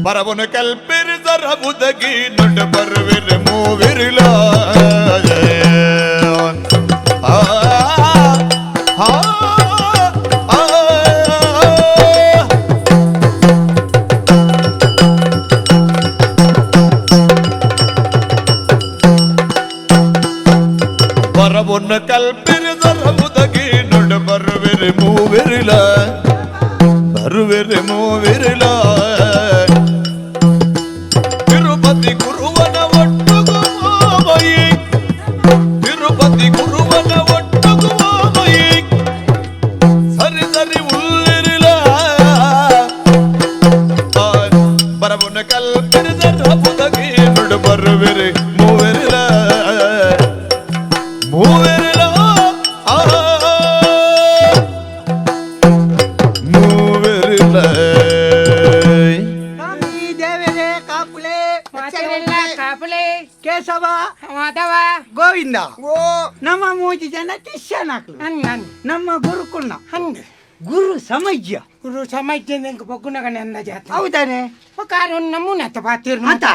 ಬರವನು ಕಲ್ಪಿರಿ ಸರಬುದಗಿ ನೊಡ ಬರುವಿರಿ ಮೂವಿರಿಲ ಆ ಆ ಆ ಬರವನ್ನು ಕಲ್ಪಿರಿ ಸರಬುದಗಿ ನೊಡ ಬರುವಿರಿ ಮೂವಿರಿಲ ಬರುವಿರಿ ಮೂವಿರಿಲ ತಿರುಪತಿ ಗುರುವನ ಒಟ್ಟುಗು ಮಾಮಯಿ ತಿರುಪತಿ ಗುರುವನ ಒಟ್ಟುಗು ಮಾಮಯಿ ಸರಿ ಸರಿ ಉಳ್ಳಿರಿಲ ಬರವನ್ನ ಕಲ್ಪಿರಿ ಸರಬುದಗಿ ನೊಡ ಬರುವಿರಿ ಮೂವಿರಿಲ ಮೂವಿರಿಲ ಆ ಮೂವಿರಿಲ. ಸ್ವಾಮಿ ದೇವರೇ ಕಾಪುಲೆ. ಮಾತೆರೆಲ್ಲ ಕಾಪುಲೆ. ಕೇಶವ. ಮಾಧವ. ಗೋವಿಂದ. ಓ. ನಮ್ಮ ಮೂಜಿ ಜನ ಶಿಷ್ಯನಾಕ್ಲು. ಅನ್ ಅನ್. ನಮ್ಮ ಗುರುಕುಲ್ನ ಹಂಗ್. ಗುರು ಸಮಜ್ಯ. ಗುರು ಸಮಾಜ ಬೊಗ್ಗುನಗನೆ ಅಂದಾಜಾತ. ಹೌದಾನೆ. ಕಾರು ನಮೂನೆ ಅತ್ತ ಬಾತಿರ್ನು. ಆತ?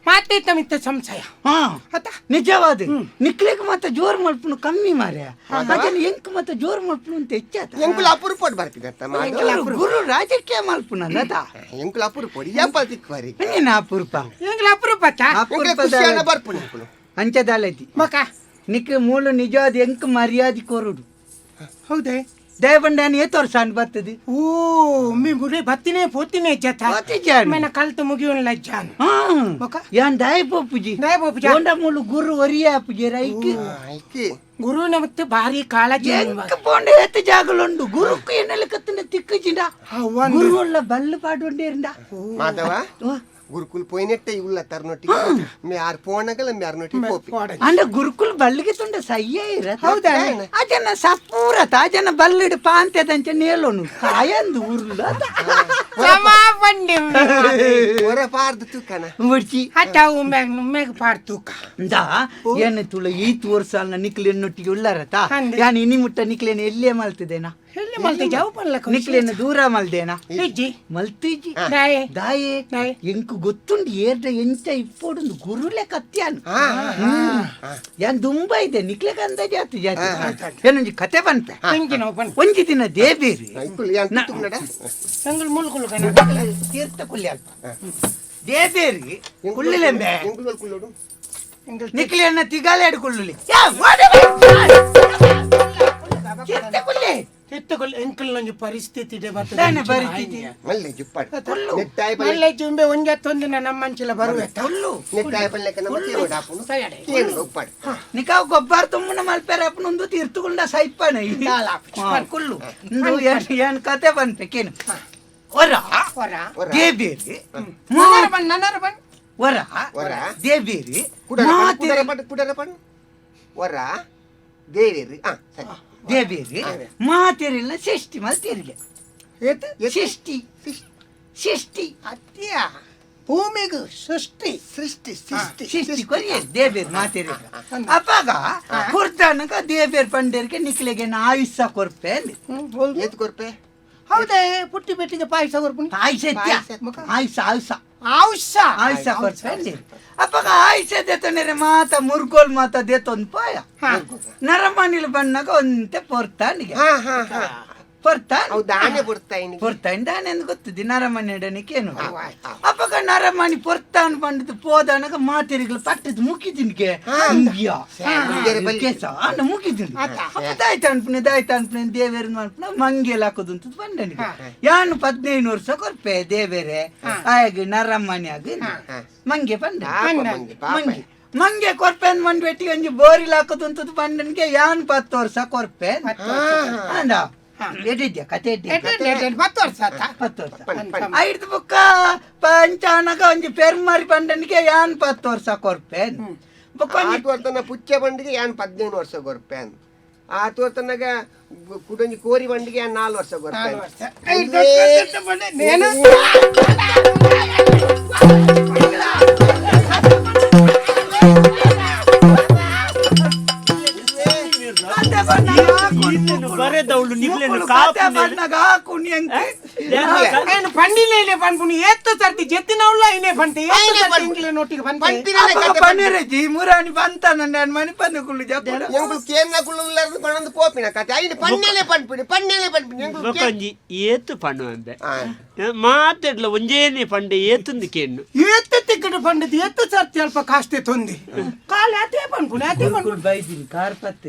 ಮಾತೈತ ಮಿತ್ತ ಸಂಶಯ. ಹಾ. ಅತ್ತ. ನಿಜವಾದ ನಿಕ್ಲಿಕ್ ಮತ್ತೆ ಜೋರ್ ಮಲ್ಪುನು ಕಮ್ಮಿ ಮಾರ್ಯ, ಅದನ್ನ ಎಂಕ್ ಮತ್ತೆ ಜೋರ್ ಮಲ್ಪುನು ಅಂತ ಹೆಚ್ಚಾತ. ಎಂಕುಲ ಅಪರೂಪಡ್ ಬರ್ಪಿದತ್ತ. ಗುರು ಗುರು ರಾಜಕೀಯ ಮಲ್ಪುನ ಅದ. ಎಂಕುಲ ಅಪರೂಪಡ್ ಏಪ ತಿಕ್ವರಿ. ನೀನ ಅಪರೂಪ. ಎಂಗ್ಲ ಅಪರೂಪತ್ತ. ಎಂಕುಲ ಖುಷಿಯಾನ ಬರ್ಪುನಿ ಎಂಕುಲು. ಅಂಚದಾಲತಿ. ಮಕ. ನಿಕ್ ಮೂಲ ನಿಜವಾದ ಎಂಕ್ ಮರ್ಯಾದೆ ಕೊರುಡು. ಹೌದೇ. ದಯಬಂಡಾನ ಏತೋರ್ ಸಣ್ಣ ಬರ್ತದೆ. ಓ ಮಿ ಮುರೆ ಬತ್ತಿನೇ ಪೋತಿನೇ ಜತ. ಪೋತಿಜಾನು. ಮೇನ ಕಲ್ತು ಮುಗಿಯುನ್ ಲಜ್ಜಾನು. ಹಾ. ಬೊಕ? ಯಾನ್ ದಾಯ ಪೋಪುಜಿ. ದಾಯ ಪೋಪುಜಿ. ಓಂಡ ಮೂಲು ಗುರು ಒರಿಯ ಪೂಜೆ ರೈಕ್. ಐಕಿ. ಗುರುವಿನ ಮತ್ತು ಭಾರಿ ಕಾಳಜಿ. ಎಂಕ್ ಪೋಂಡ ಏತ ಜಾಗಲುಂಡು ಗುರುಕು ಎನ್ನಲ ಕತ್ತಿನ ತಿಕ್ಕುಜಿಂಡ. ಗುರು ಉಳ್ಳ ಬಲ್ಲು ಪಾಡುಂಡೇರಿಂದ. ಮಾಧವ, ಗುರುಕುಲ್ ಪೋಯಿನೆಟ್ಟೆ ಉಲ್ಲ ತರ್ನೊಟ್ಟಿ ಮೇ ಆರ್ ಪೋಣಗಲ ಮೇ ಆರ್ನೊಟ್ಟಿ ಪೋಪಿ. ಅಂಡ ಗುರುಕುಲ್ ಬಲ್ಲಿಗೆ ತುಂಡ ಸಯ್ಯ ಇರ. ಹೌದಾ? ಅಜನ ಸಪೂರ ತಾಜನ ಬಲ್ಲಿಡು ಪಾಂತೆದಂಚ ನೇಲೋನು ಕಾಯಂದು ಉರುಳು ಸಮ ಬಂಡಿ. ಹೊರ ಪಾರ್ದು ತೂಕನ. ಮುಡ್ಚಿ. ಅತ್ತ ಉಮ್ಮೆಗ್ ನುಮ್ಮೆಗ್ ಪಾಡ್ ತೂಕ. ಇಂದ ಏನು ತುಳ ಈತ್ ವರ್ಷ ಅಲ್ಲ ನಿಕ್ಲೆ ಎನ್ನೊಟ್ಟಿಗೆ ಉಳ್ಳಾರತ. ಅಂದೆ. ಯಾನ್ ಇನಿ ಮುಟ್ಟ ನಿಕ್ಲೇನ ಎಲ್ಲಿಯೇ ಮಲ್ತಿದೇನಾ? ಎಲ್ಲಿ ಮಲ್ತೆ ಜಾವು ಪನ್ಲಕ. ನಿಕ್ಲೇನ ದೂರ ಮಲ್ದೇನಾ? ಇಜ್ಜಿ. ಮಲ್ತಿಜಿ. ದಾಯೆ? ದಾಯೆ? ದಾಯೆ? ಎಂಕ್ ಗೊತ್ತುಂಡು ಏರ್ಡ ಎಂಚ ಇಪ್ಪೋಡುಂದು ಗುರುಲೆ ಕತ್ಯಾನ್ ಯಾನ್ ದುಂಬ ಇದೆ ನಿಕ್ಲೆಗೆ ಅಂದಾಜೆ ಆತು ಜಾತಿ ಏನೊಂಜಿ ಕತೆ ಬಂತೆ. ಎಂಕಿನ ಪನ್. ಒಂಜಿ ದಿನ ದೇಬೇರಿ. ಎಂಕುಲು ಯಾನ್ ತುಕ್ಕುನಡ. ಎಂಗುಲ್ ಮುಲ್ಕುಲು ಕನ. ತೀರ್ಥ ಕುಲ್ಯ ಅಲ್ಪ ದೇಬೇರಿ ಕುಳ್ಳಿಲೆಂಬೆ. ಎಂಕುಲು ಕುಲ್ಲೋಡು. ಎಂಗುಲ್. ನಿಕ್ಲೆಯನ್ನ ತಿಗಾಲೇಡು ಕುಳ್ಳುಲಿ ತೀರ್ಥ ಕುಲ್ಲಿ. ಎತ್ತುಕುಲ್ ಎಂಕುಲ್ ಒಂಜಿ ಪರಿಸ್ಥಿತಿ ಇದೆ ಬರ್ತದೆ. ದಾನೆ ಪರಿಸ್ಥಿತಿ? ಮಲ್ಲೆ ಜುಪ್ಪಾಡು. ಕುಲ್ಲು. ನೆಟ್ಟಾಯ ಪಲ್ಲೆ. ಮಲ್ಲೆ ಜುಂಬೆ ಒಂಜತ್ತೊಂದಿನ ನಮ್ಮಂಚಿಲ ಬರುವೆ. ಕುಲ್ಲು. ನೆಟ್ಟಾಯ ಪಲ್ಲೆಕ ನಮ್ಮ ಕೇವಡ ಆಪುನು. ಸರಿಯಾಡೆ. ಕೇನು ಉಪ್ಪಾಡು. ನಿಕಾವ್ ಗೊಬ್ಬರ ತುಂಬುನ ಮಲ್ಪೆರ ಅಪ್ಪನೊಂದು ತೀರ್ತುಕೊಂಡ ಸೈಪಣ. ದಾಲ ಆಪುಜಿ. ಕುಲ್ಲು ಇಂದು ಏನ್ ಏನ್ ಕತೆ ಬಂತೆ ಕೇನು ಹೊರ. ಹೊರ. ಹೊರ. ದೇಬೇರಿ. ನನರ ಬನ್ ನನರ ಬನ್. ಹೊರ. ಹೊರ. ದೇಬೇರಿ. ಕುಡರ ಪಣ್ಣು, ಕುಡರ ಮಾತಿರಿ ಪಣ್ಣು, ಕುಡರ ಪಣ್ಣು. ಹೊರ ದೇವೇರಿ ಹಾ ಸರಿ. ದೇಬೇರಿ ಮಾತಿರಿಲ್ಲ ಸೃಷ್ಟಿ ಮಲ್ತಿರಿಗೆ. ಏತ್. ಸೃಷ್ಟಿ ಸೃಷ್ಟಿ. ಅತ್ಯ ಭೂಮಿಗೂ ಸೃಷ್ಟಿ. ಸೃಷ್ಟಿ ಸೃಷ್ಟಿ. ಸೃಷ್ಟಿ ಕೊರಿಯರ್ ದೇಬೇರ್ ಮಾತಿರಿ ಅಪ್ಪಾಗ ಕುರ್ದಾನಕ ದೇಬೇರ್ ಪಂಡೇರಿಗೆ ನಿಕ್ಲೆಗೆ ಆಯುಷ್ಯ ಕೊರ್ಪೆ ಅಂದೆ. ಏತ್ ಕೊರ್ಪೆ? ಹೌದೇ, ಪುಟ್ಟಿ ಪೆಟ್ಟಿಗೆ ಪಾಯಸ ಕೊರ್ಪುನಿ. ಆಯುಷ್ಯ. ಆಯುಷ್ಯ ಆಯುಷ್ಯ. ಔಷ. ಆಯುಷ್ಯ ಕೊರ್ಪೆ ಅಂದೆ. ಅಪ್ಪಾಗ ಆಯುಷ್ಯ ದೇತೊಂದರೆ ಮಾತ ಮುರ್ಗೋಲ್ ಮಾತ ದೇತೊಂದು ಪಾಯ ನರಮನಿಲ್ ಬಣ್ಣಗ ಒಂತೆ ಪೊರ್ತಾನಿಗೆ. ಹಾ ಹಾ ಹಾ. ಪೊರ್ತಾನ್. ಅವು ದಾನೆ ಕೊಡ್ತಾ ಇನಿ. ಪೊರ್ತಾನ್ ದಾನೆ ಎಂದು ಗೊತ್ತದೆ ನರಮನಿ ಎಡನಿಕೆ ಏನು. ಅಪ್ಪಗ ನರಮನಿ ಪೊರ್ತಾನ್ ಬಂದದ್ದು ಪೋದಾನಗ ಮಾತೆರಿಗಳು ಪಟ್ಟದ ಮುಗಿದಿನ್ಗೆ. ಮುಗಿಯರೆ ಬಲ್ಲಿ. ಕೇಸ ಅಣ್ಣ ಮುಗಿದಿನ್. ಅಪ್ಪ ದಾಯ್ತ ಅನ್ಪುನೆ ದಾಯ್ತ ಅನ್ಪುನೆ ದೇವೇರ್ ಅನ್ಪುನ ಮಂಗೆಲ್ ಹಾಕೋದು ಅಂತ ಬಂದನಿಗೆ ಯಾನು 15 ವರ್ಷ ಕೊರ್ಪೆ ದೇವೇರೆ ಆಯಾಗ ನರಮನಿ ಆಗ ಮಂಗೆ ಬಂದ. ಪಾಪ ಮಂಗೆ, ಪಾಪ. ಮಂಗೆ ಮಂಗೆ ಕೊರ್ಪೆ ಅಂದ್ ಬಂದ್ಬಿಟ್ಟು ಒಂಜಿ ಬೋರಿಲ್ ಹಾಕೋದು ಅಂತದ್ದು ಬಂದನಿಗೆ ಯಾನ್ 10 ವರ್ಷ ಕೊರ್ಪೆ ಅಂದ. ಎಡಿದ್ಯಾ ಕತೆ ಎಡಿದ್ಯಾ? 10 ವರ್ಷ ಆತ. 10 ವರ್ಷ. ಪಣ್ ಪಣ್. ಐದು ಬುಕ್ಕ ಪಂಚಾನಗ ಒಂಜಿ ಪೆರ್ಮರಿ ಬಂಡನಿಗೆ ಯಾನ್ 10 ವರ್ಷ ಕೊರ್ಪೆ ಬೊಕ್ಕ ಒಂಜಿ ಆತು ವರ್ತನ ಪುಚ್ಚ ಬಂಡಿಗೆ ಯಾನ್ 15 ವರ್ಷ ಕೊರ್ಪೆ ಅಂದ್. ಆತು ವರ್ತನಗ ಕುಡೊಂಜಿ ಕೋರಿ ಬಂಡಿಗೆ ಯಾನ್ 4 ವರ್ಷ ಕೊರ್ಪೆ. ನಾಲ್ ವರ್ಷ. ಐದು ವರ್ಷ ಬಂಡೆ ನೇನು. ಕತೆ ಬಣ್ಣಗ ಹಾಕು. ಬರೆದವಳು ನಿಕ್ಲೆನ ಮುಕ್ಕುಳು ಕತೆ ಕಾಪುನೆ. ಬಣ್ಣಗ ಹಾಕು ಎಂಕ್. ಏನು ಪಂಡಿಲೇನೆ ಪನ್ಪುನಿ ಏತ್ತ ಸರ್ತಿ ಜೆತ್ತಿನವುಲ್ಲ ಐನೆ ಪಂತೆ ಏತ್ತ ಐನೆ ಸರ್ತಿ ಪನ್ಪುನಿ. ಎಂಕ್ಲೆ ನೋಟಿಗೆ ಪಂತೆ ಪಂಪಿನ ಕತೆ ಪನ್ನಿರಜಿ ಮುರಾಣಿ ಬಂತ ನನ್ನ ಮನೆ ಪಂದು ಕುಳ್ಳು ಜಪ್ಪುಡ. ಎಂಕುಲು ಕೇಂದ್ರ ಕುಳ್ಳುಲ್ಲಾರ್ದು ಕೊಣಂದು ಪೋಪಿನ ಕತೆ ಐನ ಪಣ್ಣೆಲೆ ಪನ್ಪಿನಿ ಪಣ್ಣೆಲೆ ಪನ್ಪಿನಿ ಎಂಕುಲು ಕೇ- ಬೊಕೊಂಜಿ ಏತು ಪಣ್ಣುವಂದೆ ಆ. ಮಾತೆಡ್ಲ ಒಂಜೇನೆ ಪಂಡೆ ಏತುಂದು ಕೇಣ್ಣು. ಏತ್ತ ತಿಕ್ಕಡು ಪಂಡದು ಏತ್ತ ಸರ್ತಿ ಅಲ್ಪ ಕಾಸ್ತೆ ತೊಂದಿ ಕಾಲ ಅತೇ ಪನ್ಪುನಿ ಅತೇ ಪನ್ಪುನಿ. ಬೈದಿನಿ ಕಾರ್ ಪತ್ತೆ.